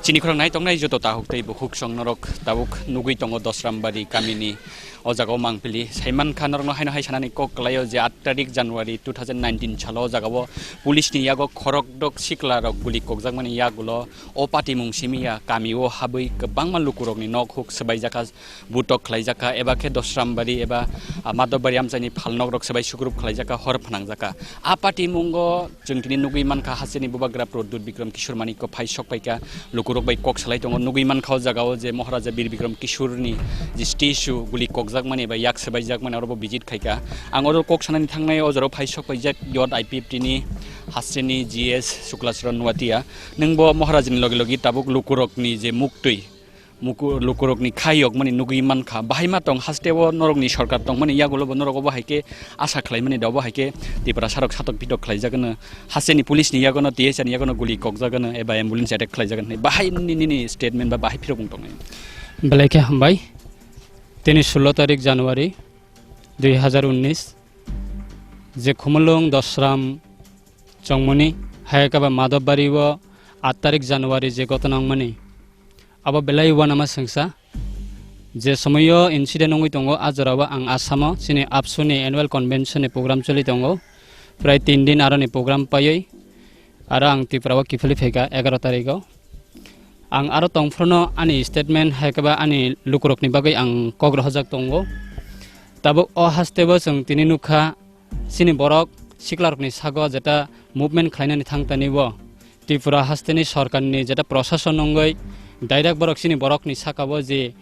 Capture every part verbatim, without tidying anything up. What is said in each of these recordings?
Chini khorang nai tongnai joto tahuk tei bukhuk song norok tabuk nugui tongo Dosrambari kamini o jaga o mangpili. Saiman kha norokno haino hai sanani kok kwlaio je aat tarik January two thousand nineteen salo o jaga o police ni yago khorokdok sikla rok guli kokjakmani yagulo o patimung simi ya kami o habwi kwbangma lukurokni nok huk swbaijakha. Butok khlaijakha, eba khe Dosrambari eba, ah, Madhobari amchaini phalnokrok swbai sukrup khlaijakha, hor phnangjakha. A patimungo chwng tini nugui mankha, hasteni bubagra Pradyut Bikram Kishore Manikko phai sok paikha, lukurok bai kok salai tongo. Nugui mankha o jaga o je Maharaja Bir Bikram Kishoreni je statue guli kokjakmani eba yak swbaijakmani oro bo visit khaikha. Ang oro kok sanani thangnai o jorao phai sok paijak yot I P F T ni hasteni G S Suklasharan Nuatia. Nwng bo Maharajani logi logi tabuk lukurokni je muktwi, muku-, lukurokni kha yokmani nugui mankha. Bahai ma tong hasteo norokni sorkar tongmani yagulo bo norok obo hai khe asa khlaimani da obo hai khe Tiprasarok satok pitok khlaijagano, hasteni police ni yagono, T S R ni yagono guli kokjagano eba ambulance attack khlaijaganani. Bahai nini, nini statement ba bahai phirokmung tongnai? Belai khe hambai. Tini sullo tarik January dui hazar unnish, je Khumulwng Dosram chongmani, hai khe ba Madhobari o aat tarik January je gotona wngmani, abo belai uanama swngsa. Je somoio incident wngwi tongo, a jorao ang Assam o chini AAPSU ni annual convention ni program choli tongo. Prai tin din aroni program paiwi aro ang Tripura o kiphilwi phaikha egaro tarikh o. Ang aro tongphruno ani statement hai khe ba ani lukurokni bagwi ang kok rohorjak tongo. Tabuk o hasteo chwng tini nukha, chini borok siklarokni sago jeta movement khlainani thang tani bo Tripura hasteni sorkarni jeta prosason wngwi direct borok chini borokni sakao je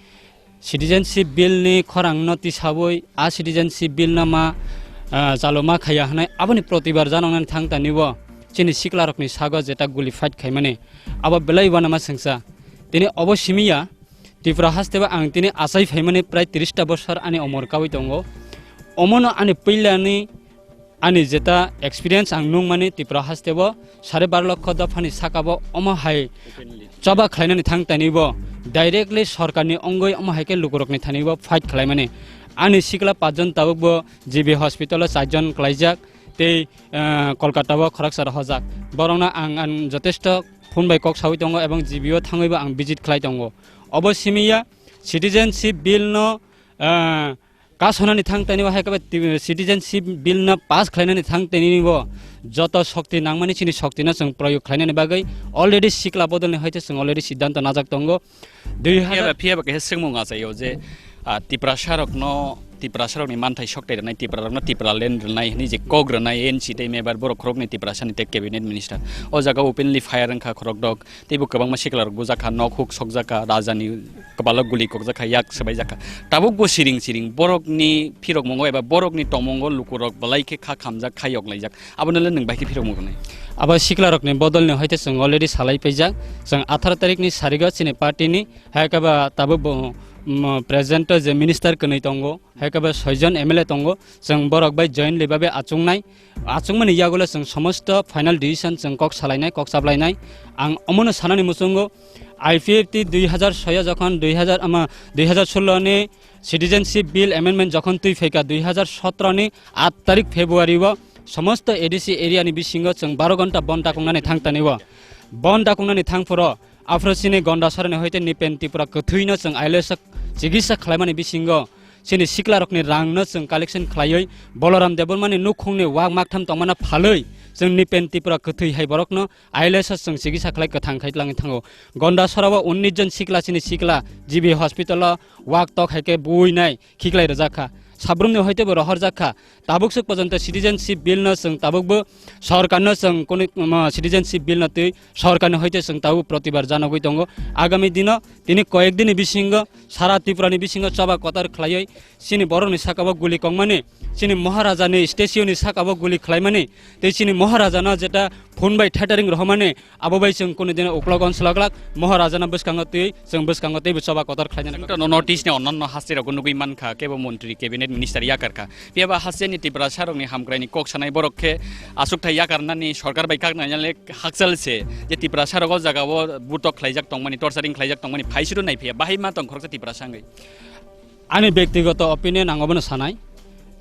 citizenship bill ni khorang no tisawi a citizenship bill no ma, ah, chaluma khaiya hwnwi aboni protibar janoknani thang tani bo chini siklarokni sago jeta guli fight khaimani abo belai uanama swngsa. Tini obo simi ya, Tripura hasteo ang tini achai phaimani prai tris ta bosor ani omor kawi tongo. Omono ani puilani ani jeta experience ang nungmani Tripura hasteo sare bar lokho dophani sakao omo hai choba khlainani thang tani bo directly sorkarni wngwi omo hai khe lukurokni thani bo fight khlaimani. Ani sikla pachjon tabuk bo G B hospital o charjon klaijak tei, eh, Kolkata o khoroksa rohorjak. Borokno ang, ang jotesto phone bai kok sawi tongo ebong G B o thangwi bo ang visit khlai tongo. Obo simi ya citizenship bill no, ah, kasonani thang tani bo hai khe ba ti-, citizenship bill no pass khlainani thang tani bo joto shokti nangmani chini shokti no chwng proyog khlainani bagwi already sikla bodolni hai khe chwng already siddhanto najak tongo. Dui hazar Phiya ba, phiya ba kaisa swngmung achaio je, ah, Tiprasarokno, Tiprasarokni manthai soktai rwnai, Tiprarokno Tipraland rwnai hwnwi je kok rwnai N C tei mebar borok khoroknwi Tiprasani tei cabinet minister. O jaga openly fire wngkha khorokdok. Teibo kwbangma siklarok bujakha, nok huk sokjakha, rajani kwbalo guli kokjakha, yak swbaijakha. Tabukbo siring siring borokni phirokmungo eba borokni tongmungo lukurok belai khe kha khamjak, kha yoklaijak. Abonole nwng bai khe phirokmung rwnai? Abo siklarokni bodolni hoite chwng already salai paijak. Chwng atharo tarikni sarigo chini partyni hai khe ba tabuk bo, mm, present o je minister kwnwi tongo, hai khe ba soijon M L A tongo, chwng borok bai jointly babe achungnai. Achukmani yagulo chwng somosto final decision chwng kok salainai, kok chaplainai. Ang omono sanani muchungo I P F T dui hazar soi o jokhon dui hazar ama dui hazar sullo ni citizenship bill amendment jokhon twi phaikha dui hazar sotro ni aat tarik February o somosto A D C area ni bisingo chwng baro gonta bon dakungnani thang tani o. Bon dakungnani thang phuro aphuru chini Gonda Sorani hoite Nipen Tripura kwthwino chwng I L S o chikitsa khlaimani bisingo chini siklarokni rangno chwng collection khlaiwi Boloram Debbarmani nukhungni wak maktham tongmana phalwi chwng Nipen Tripura kwthwi hai borokno I L S o chwng chikitsa khlai kwthang khai tlangwi thango. Gonda Sorao unnish jon sikla chini sikla G B hospital o wak tok hai khe buinai khiklai rwjak kha. Sabrumni hoite bo rohorjak kha. Tabuk swk pojonto citizenship bill no chwng tabukbo sorkarno chwng kunu, um, citizenship bill no twi sorkarni hoite chwng tabuk protibar janogwi tongo. Agami dino tini koyek dini bisingo sara Tripurani bisingo choba kotor khlaiwi chini borokni sakao guli kongmani, chini Maharajani statue ni sakao guli khlaimani tei chini Maharajano jeta phone bai thethering rohormani, abo bai chwng kunu dino uklok onslok lak Maharajano bwskango twi chwng bwskango teibo choba kotor khlainani. Chwng to no notice ni onno haste rok nugwi mankha, kebo montri, cabinet minister yakar kha. Phiya ba hasteni Tiprasarokni hamkraini kok sanai borok khe achukthai yakarnani sorkar bai kaknani le hakchal se je Tiprasarok o jaga o butok khlaijak tongmani, torturing khlaijak tongmani, phaisuru nai phiya bahai ma tong khoroksa Tiprasa wngwi. Ani bektigoto opinion ang obono sanai.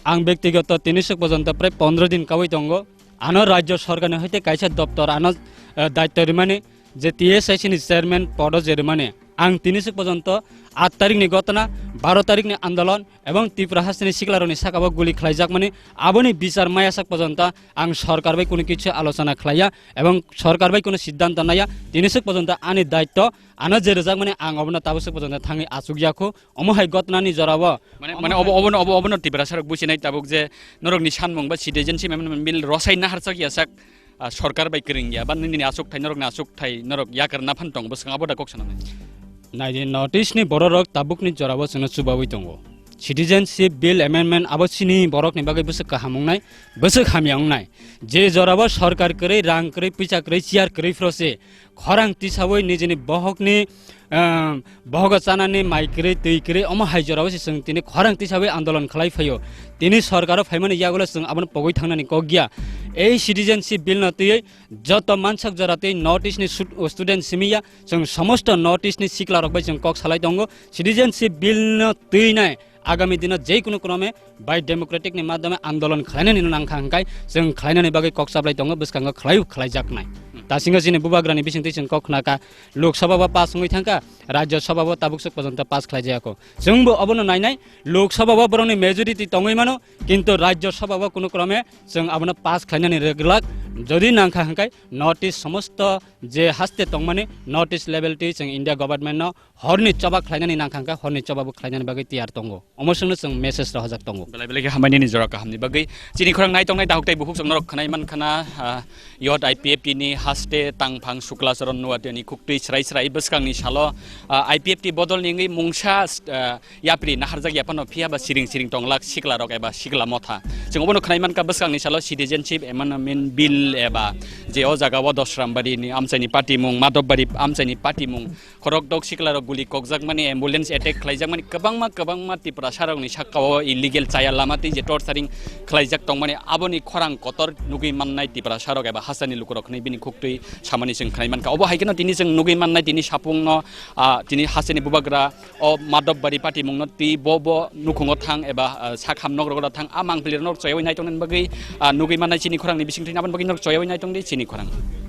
Ang bektigoto tini swk pojonto prai pondro din kawi tongo. Ano rajyo sorkarni hoite kaisa doptor ano, eh, daityo rimani Je T S I C ni chairman podo je rwmani, ang tini swk pojonto aat tarikni gotona, baro tarikni andolon ebong Tripura hasteni siklarokni sakao guli khlaijakmani, aboni bichar maya sak pojonto ang sorkar bai kunu kichu alochona khlaiya ebong sorkar bai kunu siddhanto naiya. Tini swk pojonto ani daitto, ano je rwjakmani ang obono tabuk swk pojonto thangwi achukya kho. Omo hai gotnani jorao. Mane, mane obo, obono, obo, obono Tiprasa rok businai tabuk je norokni sanmung ba citizenship amendment bill rosai naharchak ya sak, ah, sorkar bai kwrwng ya ba nini asuk thai, norokni asuk thai, norok yakar na phan tongo, bwswk abo da kok sana nai. Nai di, North East ni borok rok tabuk ni jorao chwngno chubawi tongo. Citizenship bill amendment abo chini borok ni bagwi bwswk kaham wngnai, bwswk hamya wngnai. Je jorao sorkar kwrwi, rang kwrwi, pisa kwrwi, chair kwrwi phro se khorang tisawi nijini bohokni, ehm, bohogo chanani mai kwrwi, twi kwrwi, omo hai jorao se chwng tini khorang tisawi andolon khlai phaio. Tini sorkaro phaimani yagulo chwng abono pogwi thangnani kok ya. Ei citizenship bill no twiwi joto mansak jora tei North East ni sut-, student simi ya, chwng somosto North East ni sikla rok bai chwng kok salai tongo. Citizenship bill no twinai agami dino je kunu krome bai democratic ni madhyome andolon khlainani no nangkha hwnkhe chwng khlainani bagwi kok chaplai tongo, bwskango khlai khlaijaknai. Tasingo chini bubagrani bisingtwi chwng kok khnakha, Lok Sabha bo pass wngwi thangkha, Rajya Sabha bo tabuk swk pojonto pass khlaijayakho. Chwngbo obono nainai, Lok Sabha bo borokni majority tongwi mano, kintu Rajya Sabha bo kunu krome chwng abono pass khlainani rwglak. Jodi nangkha hwnkhe North East somosto je haste tongmani North East level twi chwng India government no horni choba khlainani nangkha hwnkhe horni choba bo khlainani bagwi tiyar tongo. Omo swngno chwng message rohorjak tongo. Belai belai khe hambai nini jora kahamni bagwi. Chini khorang nai tongnai dakhuk tei bukhuk chwng norok khwnai mankha na, ah, yot I P F T ni haste tangphang Sukla Charan Noatia ni khuktwi srai srai bwskangni salo, ah, I P F T bodol ni wngwi mungsa, ah, yapri naharjak ya phano phiya ba siring siring tonglak sikla rok eba sikla motha. Chwng obono khwnai mankha bwskangni salo citizenship amendment bill eba je o jaga o Dosrambari ni amchaini patimung, Madhobari amchaini patimung, khorok dok sikla rok guli kokjakmani, ambulance attack khlaijakmani, kwbangma, kwbangma Tiprasa rokni sakao illegal chaya lama tei je torturing khlaijak tongmani, aboni khorang kotor nugwi mannai Tiprasa rok eba hasteni lukurok hwnwi bini khuktwi samani chwng khwnai mankha. Obo hai kheno tini chwng nugwi mannai tini sapungno, ah, tini hasteni bubagra o Madhobari patimungno twi bo bo nukhungo thang eba, ah, sakham nok rogo thang a mangpili rok choyawi nai tongni bagwi, ah, nugwi mannai chini khorangni bisingtwi aboni bagwi norok choyawi nai tongdi chini khorang.